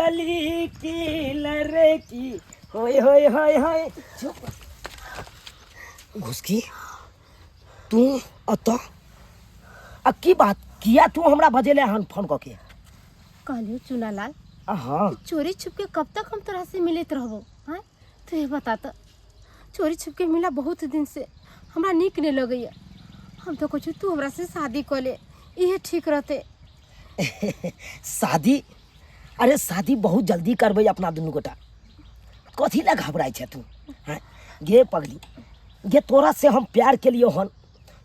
गली की लड़की, होय होय होय होय। चुप घुसकी, तू अतऽ आ की बात किया तू हमरा बजेले हन फोन कऽ के? कहलियो चुनालाल, हाँ, चोरी छुप के कब तक हम तोरा से मिलत रहबो? हाँ, तू ये बता त, चोरी छुप के मिला बहुत दिन से हमरा नीक नहीं लगैया। हम तो कहै तू हमरा से शादी कऽ ले, इहे ठीक रहते। शादी? अरे शादी बहुत जल्दी करबै अपना दुनू गोटा, कथी लए घबराइ छै तू? हैं गे पगली गे, तोरा से हम प्यार केलियौ हन,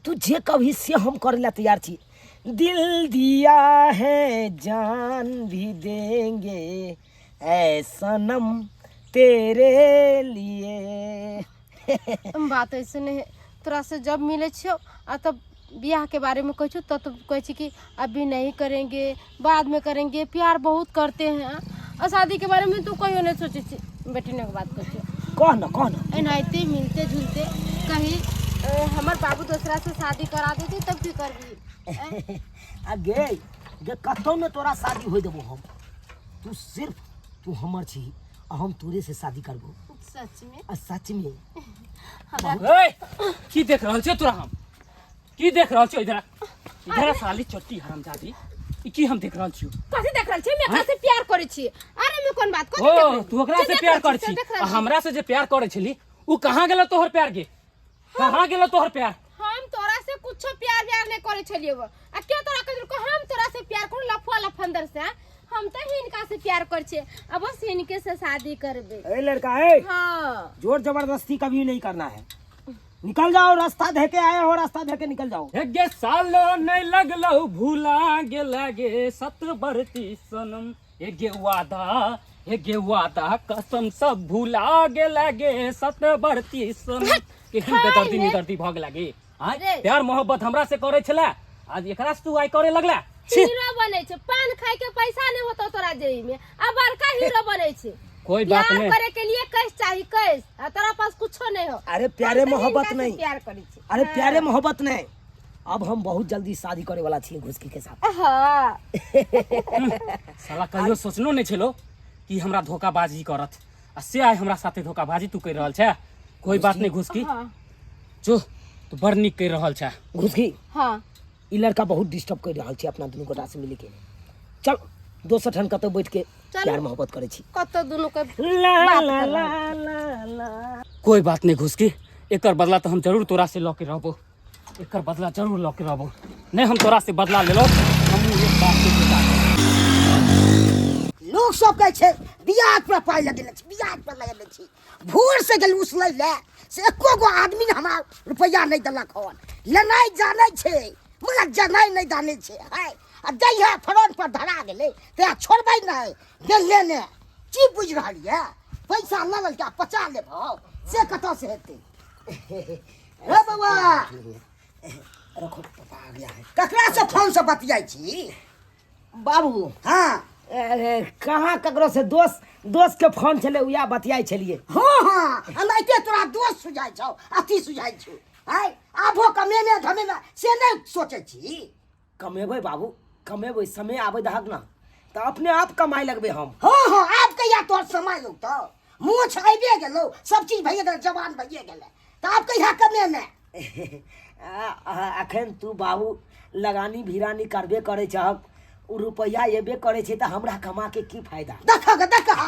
तू जे कभी से हम करे ला तैयार छी। दिल दिया है जान भी देंगे ऐ सनम तेरे लिए। बात ऐसे नहीं है, तोरा से जब मिले छियो आ तब बियाह के बारे में कहै छियो तब तो कहै छी कि अभी नहीं करेंगे, बाद में करेंगे, प्यार बहुत करते हैं और शादी के बारे में तू कहियो नहीं सोचै छी। बेटी ने बात कहै छियो। कह न, कह न। एनाहिते मिलते जुलते कहीं हमर बाबू दोसरा से शादी करा देते तब की करबी? आ गे गे, कतौ ने तोरा शादी होय देबो हम, तू सिर्फ तू हमर छी आ हम तोरे से शादी करबो। सच में? आ सच में। ए, की देख रहल छियै तोरा हम? की देख रहल छियै? इधर आ, इधर आ, साली चट्टी हरामजादी, ई की हम देख रहल छियौ? कथी देख रहल छी? हम एकरा से प्यार करै छी। अरे में कोन बात, कथी ओ देख रहल? तू ओकरा जे से देख प्यार रहल करै छी, से छी देख रहल आ छी। हमरा से जे प्यार करै छली उ कहाँ गेलो तोहर प्यार गे? कहाँ गेलो तोहर प्यार? हम तोरा से कुछो प्यार व्यार नहीं करे छलियो आ के तोरा कह देलको हम तोरा से प्यार करू? लफुआ लफंदर से हाँ? हम तो हिनका से प्यार कर छे आ बस हिनके से शादी करबे। ए लड़का ए, हाँ, जोर जबरदस्ती कभी नहीं करना है, निकल जाओ, रास्ता धके आए हो, रास्ता धके निकल जाओ। हे गे सालो नहीं लगलो भूला गेला गे सतबरती सनम, हे गे वादा, हे गे वादा कसम सब भूला गेला गे सतबरती सनम। केहन बेदर्दी निदर्दी भऽ गेला गे आँय? रे। प्यार मोहब्बत हमरा से करे छला, आज एकरा से तू आइ करे लगला? छी। हीरो बनै छै, पान खाय के पैसा नहीं होतो तोरा जेबी में आ बड़का हीरो बनै छै। कोई बात प्यार नहीं। करे के लिए कैश चाहिए, कैश, आ तोरा पास कुछो नहीं हो। अरे प्यारे हम तो मोहब्बत हिनका से नहीं। प्यार करै छी। अरे प्यारे मोहब्बत नहीं, अब हम बहुत जल्दी शादी करे वाला छी घुसकी के साथ। हाँ। साला कहियो सोचनो नहीं छलो कि हमरा धोखाबाजी करत आ से आइ हमरा साथे धोखाबाजी तू कर रहल छै। कोई बात नहीं घुसकी, हाँ। जो तू बड़ नीक कर रहल छै। घुसकी। हाँ। ई लड़का बहुत डिस्टर्ब कर रहल छै अपना दुनू गोटा से मिल के। चल दोसर ठान कतौ बैठ के चलू। प्यार मोहब्बत करै छी। कतौ दुनू के ला बात ला कर ला रहल। ला ला। कोई बात नहीं घुसकी, एकर बदला तो हम जरूर तोरा से लऽ के रहबो, एकर बदला जरूर लऽ के रहबो। नहीं हम तोरा से बदला लेलो, हम एक बाप के बेटा छी। लोक सब कहै छै बियाह पर पाइ लगेने छी, बियाह पर लगेने छी। भोर से गेल उसलै लए से एको गो आदमी ने हमरा रुपैआ नहि देलक हन। लेनाइ जानै छै मगर जनाइ नहि जानै छै। हाय आ जहिया फ्रंट पर धरा गेलै तहिया छोड़बै नहि गेल लेने। की बुझि रहल यऽ? पैसा लऽ लेलकै आ पचा लेबौ से कतऽ से हेतै? हे बौआ, रखो, पापा आ गया है। ककरा से फोन से बतियाइ छी? बाबू। हाँ। अरे कहाँ ककरो से, दोस्त दोस्त के फोन छलै उएह बतियाइ छलियै। हाँ हाँ, एनाहिते तोरा दोस्त सुझाइ छौ, अथी सुझाइ छौ। आँय आबो कमेने धमेने से नहि सोचै छी? कमेबै बाबू कमेबै, समय आबै दहक ना तऽ अपने आप कमाइ लगबै हम। हाँ हाँ, आब कहिया तोहर समय औतौ? मोछ आबिए गेलौ, सब चीज भइए गेलै, जवान भइए गेलै, तऽ आब कहिया कमेने? अखन तू बाबू लगानी भिरानी करबे करै छहक, उ रुपैआ एबे करै छै तऽ हमरा कमा के की फायदा? देखक देखक,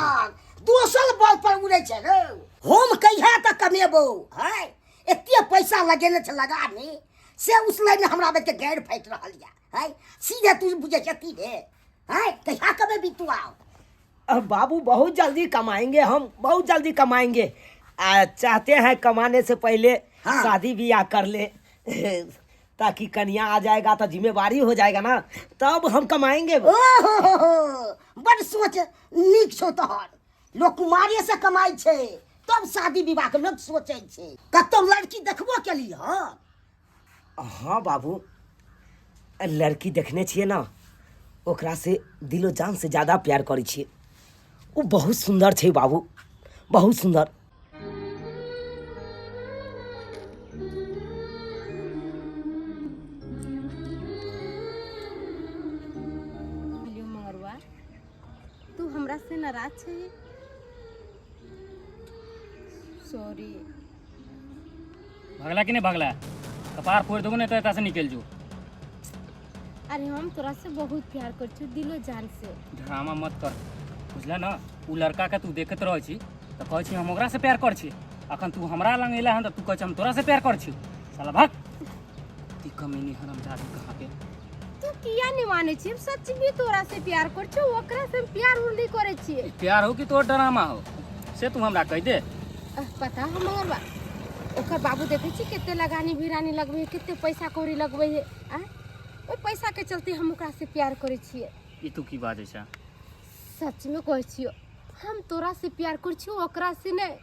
दोसर बल पर उड़ै छै रौ। हम कहिया तक कमेबौ? है एते पैसा लगेने छै लगानी से उसलै में हमरा बेटे गैर फाटि रहल यऽ। है सीधे तू बुझै छै की रे? है कहिया कमेबी तू? आब अब बाबू बहुत जल्दी कमाएंगे हम, बहुत जल्दी कमाएंगे। चाहते हैं कमाने से पहले हाँ। शादी ब्याह कर ले ताकि कन्या आ जाएगा तो जिम्मेवारी हो जाएगा ना, तब हम कमाएंगे। ओहो, बड़ सोच नीक छौ तोहर। लोक कुमारे से कमाइ छै तब शादी विवाह के लोक सोचै छै। कतौ लड़की देखबो केली? हँ हाँ बाबू, लड़की देखने छियै ना, ओकरा से दिलो जान से ज्यादा प्यार करै छियै। ओ बहुत सुंदर छै बाबू, बहुत सुंदर। हेलो मंगरुआ, तू हमरा से नाराज छै? सॉरी। भगला कि नहीं भगला? कपार फोड़ देबो, नहीं तो एतऽ से निकलि जो। अरे हम तोरा से बहुत प्यार कर छु, दिलो जान से। ड्रामा मत कर, बुझल न? उ लड़का के तू देखैत रहै छी तऽ कहै छी हम ओकरा से प्यार कर छी। अखन तू हमरा लग एला हन तऽ तू कहै छी हम तोरा से प्यार कर छी। साला भाग, ती कमीनी हरामजादी कहाँ के। तू किया नहीं माने छी? हम सच में तोरा से प्यार कर छु, ओकरा से हम प्यार उर नहीं करे छी। प्यार हो कि तोर ड्रामा हो से तू हमरा कहि दे। पता हम मगर बा ओकर बाबू देखै छी कते लगानी भिरानी लगबै है, कते पैसा कौड़ी लगबै है। आँय, ओहि पैसा के चलते हम ओकरा से प्यार करै छियै। ई तू की बाजै छ? सच में कहै छियो, हम तोरा से प्यार करै छियो, ओकरा से नहीं।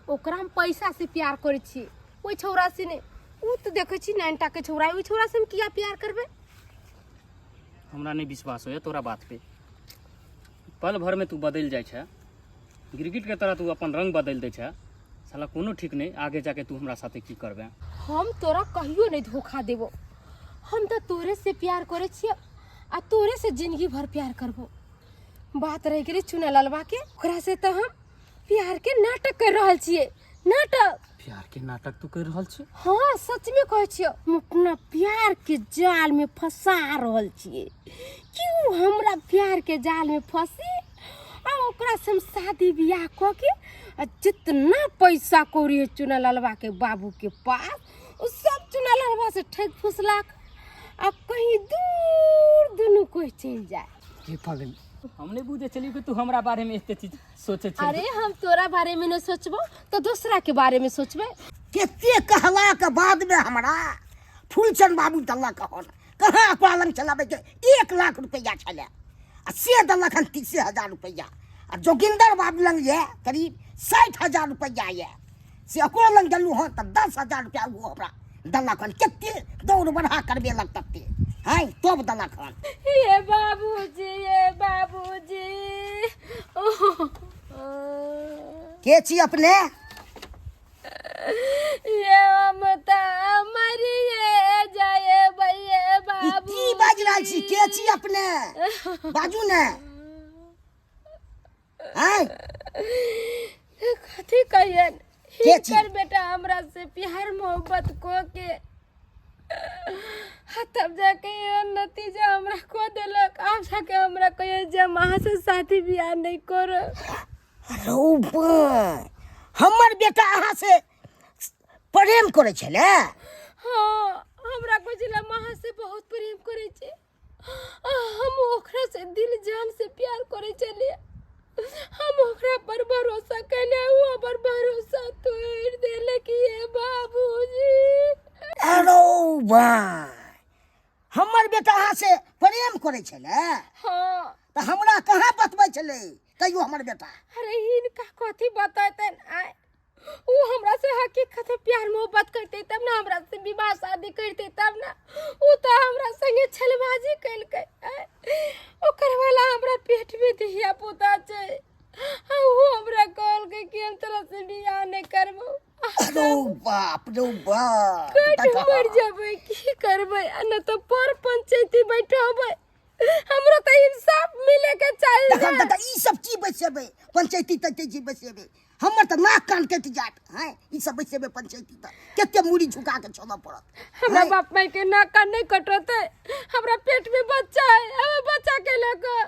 ओकरा हम पैसा से प्यार करै छी, ओहि छौड़ा से नहीं। उ तऽ देखै छी नाइनटा के छौड़ा है, ओहि छौड़ा से हम किया प्यार करबै? हमरा नहीं विश्वास होइए तोरा बात पे। पल भर में तू बदलि जाइ छै, गिरगिट के तरह तू अपन रंग बदलि दै छै। साला कोनो ठीक नहीं, आगे जाके तू हमरा साथे की करबे। हम तोरा कहियो नहीं धोखा देबो। हम तऽ तोरे से प्यार करै छियो आ तोरे से जिंदगी भर प्यार करबो। बात रहि गेलै चुना ललबा के, ओकरा से तऽ हम प्यार के नाटक कर रहल छियै, नाटक। प्यार के नाटक तू कर रहल छी? हाँ, सच में कहै छियो, हम अपना प्यार के जाल में फंसा रहल छियै कि उ हमरा प्यार के जाल में फंसी आ ओकरा से हम शादी बियाह कऽ के आ जितना पैसा कौड़ी है चुना ललबा के बाबू के पास, उ सब चुना ललबा से ठकि फुसला कऽ आ कहीं दूर दुनू कोइ चलि जाय। हे पागल, हम नहीं बुझे चली कि तू हमरा बारे में एते चीज सोचे छे। अरे हम तोरा बारे में नहीं सोचबो तो दूसरा के बारे में सोचबे। कते कहला के बाद में हमरा फूलचंद बाबू देलक हन, कहाँ ओकरा लग चलाबै के 1 लाख रुपैआ छलै आ से देलक हन 30,000 रुपैआ। आ जोगिंदर बाबू लग यऽ करीब 60,000 रुपैआ यऽ, से ओकरो लग गेलहुँ हन तऽ 10,000 रुपैआ ओ हमरा देलक हन। कते दौड़ बढ़ा करबेलक तते हैं तब देलक हन। हे बाबूजी, हे बाबूजी। के छी अपने? ये ममता मरिए जाए भैया ई बाबू। की बाजि रहल छी? के छी अपने? बाजू ने। आँय? कथी कहियन? के छी? हिनकर बेटा हमरा से प्यार मोहब्बत को के आ तब जाके ये नतीजा हमरा को देलक। आब जाके हमरा कहियो जे हम अहाँ से शादी बियाह नहीं करब। रौ बा, हमर बेटा अहाँ से प्रेम करै छलै? हाँ, हमरा कहै छलै हम अहाँ से बहुत प्रेम करै छी, आ हम ओकरा से दिल जान से प्यार करै छलियै। हम ओकरा पर भरोसा कैले, उ हमर भरोसा तोड़ि देलक ये बाबूजी। अरौ बा, हमर बेटा अहाँ से प्रेम करै छलै? हाँ। तऽ हमरा कहाँ बतबै छलै कहियो हमर बेटा? अरे हिनका कथी बतेतन? आय उ हमरा से हकीकत में प्यार मोहब्बत करते तब ना हमरा से विवाह शादी करते तब ना। उ तो हमरा संगे छलबाजी कलकै। आय, ओकर वाला हमरा पेट में धिया पुता छै आ उ हमरा कहलकै कि हम तोरा से बियाह नहीं करबो। अरे बाप रे बाप, कट मर जबै, की करबै? आ न तो पर पंचायती बैठेबै, हमरो तो इंसाफ मिले के चाही। तखन तक ई सब की बैसेबै पंचायती तंचायती बैसेबै? हमर तऽ नाक कान कटि जायत। हैं, ई सब बैसेबै पंचायती तऽ कते मूड़ी झुका के चलऽ पड़त। हमरा हैं? बाप माय के नाक कान नहीं कटतै, हमरा पेट में बच्चा है, हम बच्चा के लऽ कऽ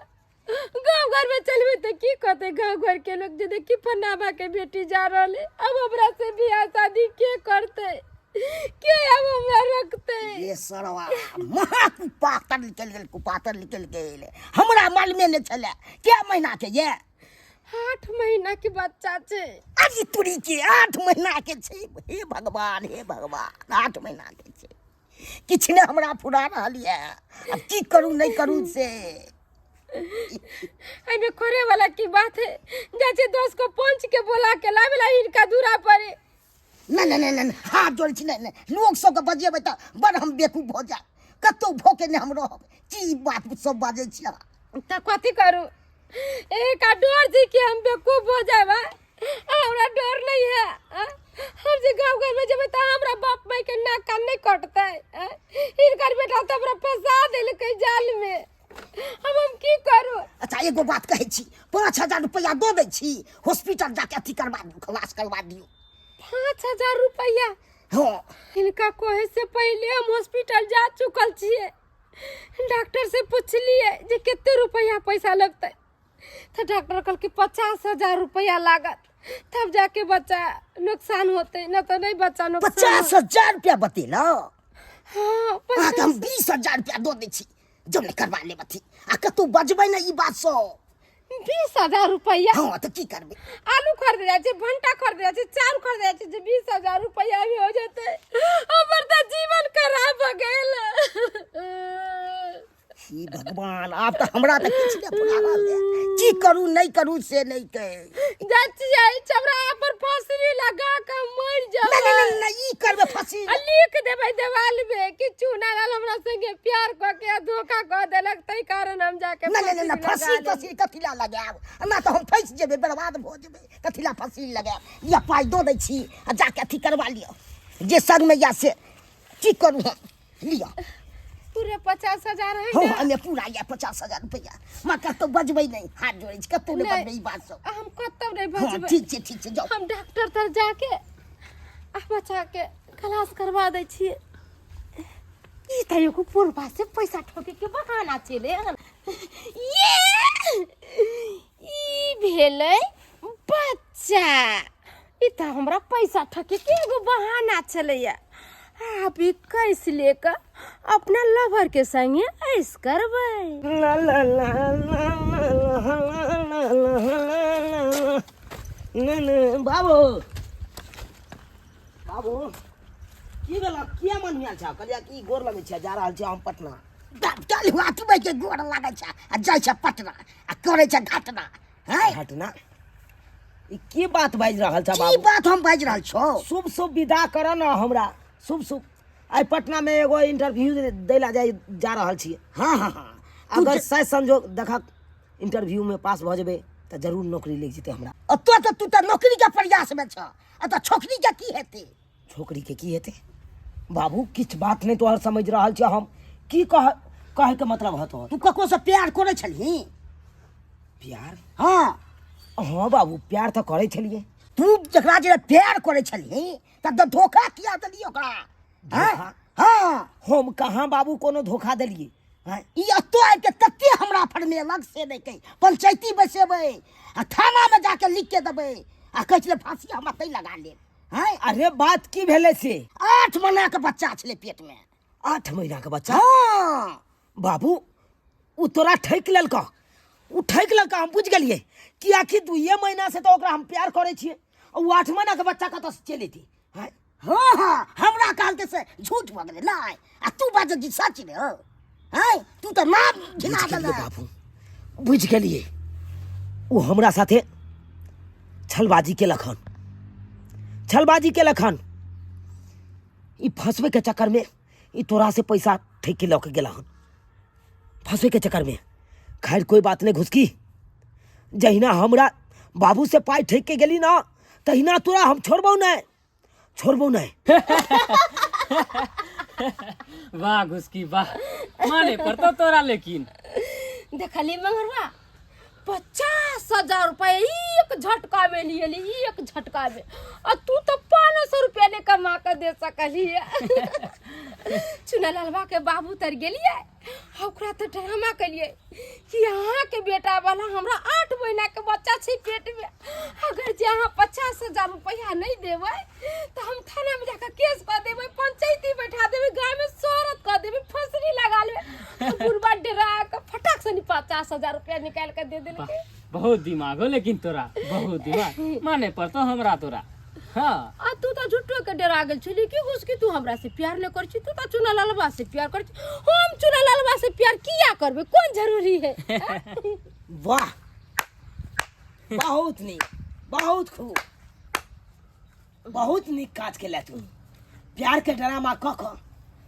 गाँव घर में चलबै तऽ की कहतै गाँव घर के लोग? जे देखी फन्नाबा के बेटी जा रहल है, अब हमरा से बियाह शादी के करतै? के अब हमरा रखतै? ये सरवा महा कुपातर निकलि गेल, कुपातर निकलि गेल। हमरा मालूमे नहि छलै। कै महीना के ये? 8 महीना के बच्चा छै। अरे तुरी के 8 महीना के छै। हे भगवान, हे भगवान, 8 महीना के छै। किछु नहि हमरा फुरा रहल यऽ, आब की करू नहि करू से। एहिमे खोरे वाला की बात है? जाइ छै दोस्त को पंच के बोला के लाबे ला हिनका दूरा पर। नहि नहि नहि नहि, हाथ जोड़ै छी, नहि नहि, लोक सबके बजेबै तऽ बड़ हम बेकूफ भऽ जायब, कतहु भऽ के नहि हम रहब। की बात सब बाजै छी अहाँ? तऽ कथी करू? एक आ डर छी कि हम बेवकूफ हो जाएब। हमरा डर नहीं है। आ? हम जे गाँव घर में जेबै तऽ हमरा बाप माय के नाक कान नहीं कटतै। आ? हिनकर बेटा तऽ हमरा फंसा देलकै जाल में। अब हम की करू? अच्छा एगो बात कहै छी, 5000 रुपैआ दऽ दै छी, हॉस्पिटल जाके अथी करवा दियौ, खलास करवा दियौ। 5000 रुपैआ? हँ। हिनका कहे से पहले हम हॉस्पिटल जा चुकल छियै, डॉक्टर से पुछलियै जे कते रुपैआ पैसा लगतै, तऽ डॉक्टर कहलकै 50,000 रुपैआ लागत, तब जाके बच्चा नुकसान होतै, न तऽ नहि बच्चा नुकसान। 50,000 रुपया बतेलौ? हाँ। अहाँके हम 20,000 रुपया दऽ दै छी, जब नहि करवा लेब अथी, आ कतहु बजबै ने ई बात सब। 20,000 रुपैआ? हँ, तऽ की करबै? आलू खरीदे जाइ छै, भंटा खरीदे जाइ छै, चाउर खरीदे जाइ छै, जे 20,000 रुपैआ भी हो जेतै? हमर तऽ जीवन खराब भऽ गेल। हे भगवान, आब तऽ हमरा तऽ किछु नहि फुरा रहल है, की करू नहि करू से नहि कह। जाइ छियै चमड़ा पर फांसी लगा कऽ मरि नहि। जेबै। नहि नहि नहि, ई करबै फँसी? आ लिख देबै देवाल में कि चूना लाल हमरा संगे प्यार कऽ के धोखा कऽ देलक, ताहि कारण हम जाके नहि नहि नहि, फांसी फँसी लगा तसी कथी ला लगायब? ना तऽ हम फँसि जेबै, बर्बाद भऽ जेबै। कथी ला फँसी लगायब? लिअ, पाइ दऽ दै छी आ जाके अथी करवा लिअ, जे संगमे या से। की करू हम? लिअ। पूरे 50,000 है? हँ। ने हमे पूरा यऽ 50,000 रुपैआ। माँ, कतहु बजबै नहि, हाथ जोड़ै छी, कतहु नहि नहि। बजबै ई बात सब। हम कतौ नहि हँ। बजबै। ठीक छै, ठीक छै, जाउ। हम डॉक्टर तर जाके आ बच्चा के खलास करवा दै छियै। ई तऽ एगो पुरबा से पैसा ठोके के बहाना छलै हन। ये ई भेलै बच्चा, ई तऽ हमरा पैसा ठके के एगो बहाना छलैया। आब ई कैस ले कऽ अपना लवर के संगे ऐश करबै। ला ला ला ला ला ला ला ला ला ला ला। बाबू, बाबू, की भेल? किया मन मियाल छ? कहलियै कि गोर लगै छै, जा रहल छी हम पटना। चल हुआ के गोर लागै छै आ जाइ छै पटना आ करै छै घटना हैं? घटना? ई की बात बाजि रहल छ? की बाबू, बात हम बाजि रहल छौ? शुभ शुभ विदा कर न हमरा, शुभ शुभ। आइ पटना में एगो इंटरव्यू दै ला जाय जा रहल छी। हाँ हाँ हाँ, तू अगर सही संजोग देखक इंटरव्यू में पास भऽ जेबै तऽ जरूर नौकरी लागि जेतै हमरा। ओतऽ तऽ तू तऽ नौकरी के प्रयास में छ, आ तऽ छोकरी के की हेतै? छोकरी के की हेतै? बाबू, किछु बात नहि तोहर समझि रहल छियै हम। की कह कहैके मतलब है तोहर? तू ककरो से प्यार करै छलही? प्यार? हाँ। हाँ बाबू, प्यार तऽ करै छलियै। तू जकरा जे प्यार करै छलही तऽ धोखा किया देलियै ओकरा, हैं? धोखा? हाँ। हम कहाँ बाबू कोनो धोखा देलियै, आँय? ई एतो आबि के तते हमरा फरमेलक से नहि कहि, पंचायती बैसेबै आ थानामे जाके लिख के देबै आ कहै छलै फांसी हमरा तै लगा लेब, हैं? अरे बात की भेलै से? 8 महीना के बच्चा छलै पेटमे। 8 महीना के बच्चा? हाँ। बाबू, ओ तोरा ठकि लेलकऽ, ओ ठकि लेलकऽ, हम बुझि गेलियै। कियाकि 2 महीना से तऽ ओकरा हम प्यार करै छियै, आ ओ 8 महीना के बच्चा कतऽसँ चलि अयतै, आँय? हाँ हाँ, हमरा कहलकै से झूठ भऽ गेलै, नहि आ तू बाजै छी सच रे हो, हैं? तू तऽ नाम घिना बुझि गेलियै देलक। बाबू, बुझि गेलियै। ओ हमरा साथे छलबाजी केलक हन, छलबाजी केलक हन। ई फंसबैके चक्करमे ई तोरा से पैसा ठकि के लऽ के गेला हन, फंसैके चक्करमे। खैर, कोई बात नहीं घुसकी, जहिना हमरा बाबू से पाइ ठकि के गेली ना, तहिना तोरा हम छोड़बौ नहि, छोड़बौ नहि। वाह घुसकी वाह, माने पड़तो तोरा लेकिन। देखली मंगरवा, 50,000 रुपया एक झटका में लियली, एक झटका में, आ तू तो 500 रुपया ने कमा के दे सकली। चुना लालवा के बाबू तर गेलिए, आ ओकरा तो ड्रामा कलिए कि अहाँ के बेटा वाला हमरा 8 महीना के बच्चा छै पेट में, अगर जे अहाँ 50,000 रुपया नहीं देबै तो हम थाना में जाकर केस कऽ देबै, पंचायती बैठा देबै, गाँव में शोहरत कऽ देबै, फसरी लगा लेबै। बुढ़बा डरा के फटाक से 50,000 रुपया निकाल के दे देलकै। बहुत दिमाग हो लेकिन तोरा, बहुत दिमाग, माने पड़तो हमरा तोरा। हाँ। आ तू तो झूठो के डरा गेल छली कि घुसकी तू हमरा से प्यार नहीं कर छी, तू तो चुना लालवा से प्यार कर छी। हम चुना लालवा से प्यार किया करबे, कौन जरूरी है? वाह, बहुत नीक, बहुत खूब, बहुत नीक काज केला तू। प्यार के ड्रामा कऽ कऽ,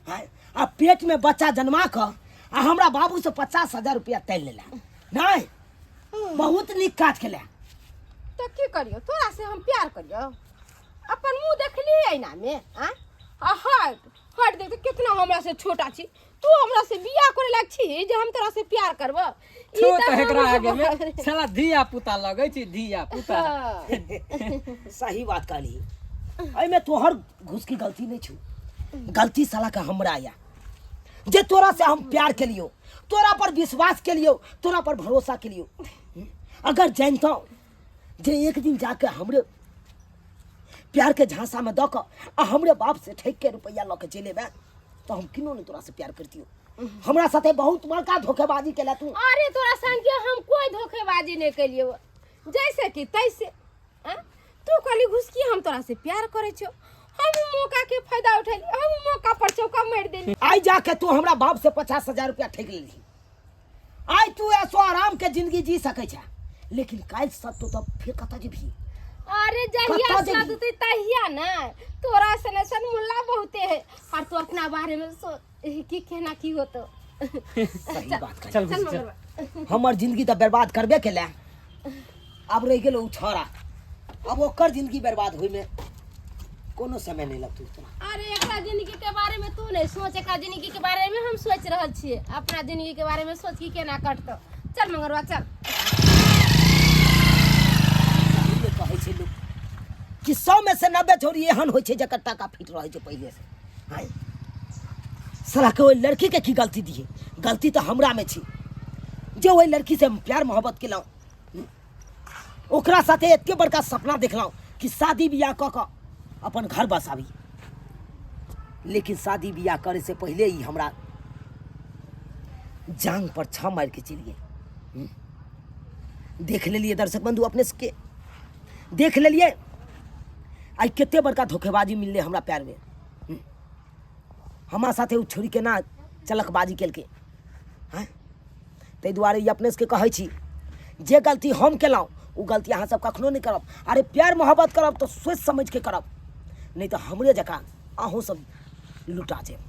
आँय, आ पेट में बच्चा जन्मा कऽ आ हमरा बाबू से 50,000 रुपया तैल लेला। नहीं, बहुत नीक काज केला। तो की करियो, तोरा से हम प्यार करियो? अपन मुंह देखली ऐना में? आ आ हट, हट देख कितना हमरा से छोटा छी तू हमरा से बियाह करे लाग छी जे हम तोरा से प्यार करब ई छोट तऽ एकरा हमरा आगे में बाप रे। साला धिया पुता लगै छै धिया पुता हाँ। सही बात कहली एहिमे तोहर घुस की गलती नहीं छू गलती साला का हमरा या जे तोरा से हम प्यार के लियो तोरा पर विश्वास के लियो तोरा पर भरोसा के लियो अगर जानता जे एक दिन जाके हमरे प्यार के झांसा में दऽ कऽ आ हमरे बाप से ठकि के रुपैआ लऽ के चलि एबै तऽ हम किनो नहि तोरा से प्यार करतियो हमरा साथे बहुत बड़का धोखेबाजी केला तू। अरे तोरा संगे हम कोई धोखेबाजी नहीं केलियो, जैसे कि तैसे। आ? तू कहली घुसकी हम तोरा से प्यार करे छो, हम मौका के फायदा उठेली, हम मौका पर चौका मार देली। आइ जाके तू हमरा बाप से 50,000 रुपया ठकि लेली, आइ तू ऐसो आराम के जिंदगी जी सकै छे, लेकिन काल्हि सब तो तब फिर कतऽ जेबही? अरे जहिया कतऽ जेबही? सदतै तहिया ना, तोरा सन सन मुल्ला बहुते है। और तू अपना बारे में सोच कि केना की होतो। सही बात कही। चल चल चल मगरबा। हमर जिंदगी तऽ बर्बाद करबे केले, आब रहि गेल ओ छौड़ा, आब ओकर जिंदगी बर्बाद होइमे कोनो समय नहि लगतौ तोरा। अरे एकरा जिंदगी के बारे में तू नहीं सोच, एकरा जिंदगी के बारे में हम सोच रहल छियै। अपना जिंदगी के बारे में सोच की केना कटतौ। चल मंगरवा चल। सही कहै छै लोक कि 100 में से 90 छौड़ी एहन होइ छै जकर टाका फिट रहै छै पहिले से। आँय साला के ओहि लड़की के की गलती दिए? गलती तऽ हमरा में छी जे ओहि लड़की से हम प्यार मोहब्बत केलहुँ, ओकरा साथे एते बड़का सपना देखलहुँ कि शादी बियाह कऽ कऽ अपन घर बसाबी, लेकिन शादी बियाह करे से पहिले ही हमरा जांग पर छा मारि के चलि गेल। देख लेलिए दर्शक बंधु अपने सबके, देख लेलिए आइ कते बड़का धोखेबाजी मिललै हमरा प्यार में। हमरा साथे ओ छोड़ी केना चलकबाजी केलकै। हँ ताहि दुआरे ई अपने सबके कहै छी जे गलती हम केलहुँ ओ गलती अहाँ सब कखनो नहि करब। अरे प्यार मोहब्बत करब तऽ सोचि समझिके करब, नहि तऽ हमरे जकाँ अहूँ सब लुटा जायब।